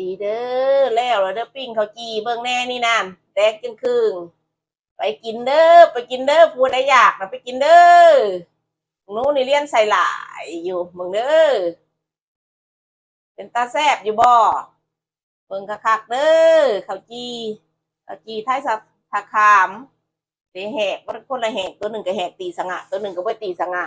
ດີເດີ ແລ້ວລະເດີ ປີ້ງເຂົ້າຈີ່ເບິ່ງແນ່ນີ້ນັ້ນ ແດງຈຶ່ງຄຶ່ງ. ໄປກິນເດີ ໄປກິນເດີ ຜູ້ໃດຢາກນະໄປກິນເດີ. ໜູນີ້ລຽນໃສ່ຫຼາຍຢູ່ ເບິ່ງເດີ ເປັນຕາແຊບຢູ່ບໍ່? ເບິ່ງຄັກໆເດີ ເຂົ້າຈີ່ ເຂົ້າຈີ່ໄທສະ ທ່າຂາມ ເດແຫກ ມັນຄົນລະແຫກ ໂຕໜຶ່ງກໍແຫກຕີສະຫງະ ໂຕໜຶ່ງກໍບໍ່ຕີສະຫງະ.